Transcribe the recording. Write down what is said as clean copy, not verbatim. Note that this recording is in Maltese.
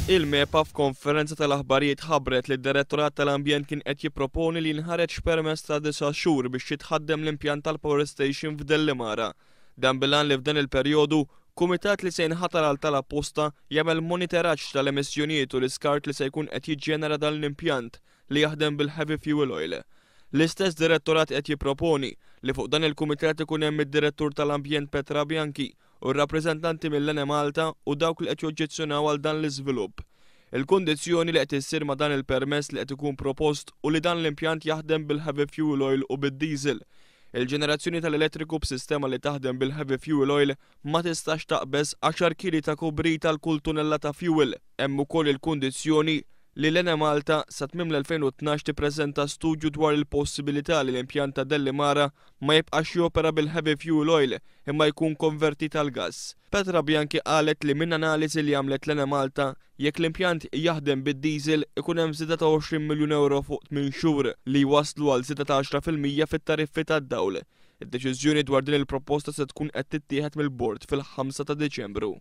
Il-MEPA f'konferenza tal-aħbarijiet ħabbret li d-Direttorat tal-Ambjent kien qed jipproponi li jinħareġ permess ta' disa' xhur biex jitħaddem l-impjant tal-power station f'Dellimara. Dan bil-għan li f'dan il-perjodu, kumitat li se jinħatar għal tal-apposta jagħmel moniteraġġ tal-emissjonijiet u l-iskart li se jkun qed jiġġenera dan l-impjant li jaħdem bil-heavy fuel oil. L-istess direttorat qed jipproponi li fuq dan il-kumitat ikun hemm id-Direttur tal-Ambjent Petra Bianchi u r-rappreżentanti mill-Enemalta u dawk li qed joġġezzjonaw għal dan l-iżvilupp. Il-kundizzjoni li qed issir ma' dan il-permess li qed ikun propost u li dan l-impjant jaħdem bil-heavy fuel oil u bid-diesel. Il-ġenerazzjoni tal-elettriku b'sistema li taħdem bil-heavy fuel oil ma tistax taqbeż għaxar kili ta' kubrit għal kull tunellata fuel. Hemm ukoll il-kundizzjoni li l-Enemalta sa tmiem l-2012 tippreżenta studju dwar il-possibilità li l-impjant ta' Dellimara ma jibqax jopera bil-heavy fuel oil imma jkun konvertit għall-gass. Petra Bianchi qalet li minn analiżi li għamlet l-Enemalta, jekk l-impjant jaħdem bid-diesel ikun hemm żieda ta' 20 miljun ewro fuq tmien xhur li jwasslu għal żieda ta' 10% fit-tariffi tad-dawl. Id-deċiżjoni dwar din il-proposta se tkun qed tittieħed mill-bord fil-5 ta' Diċembru.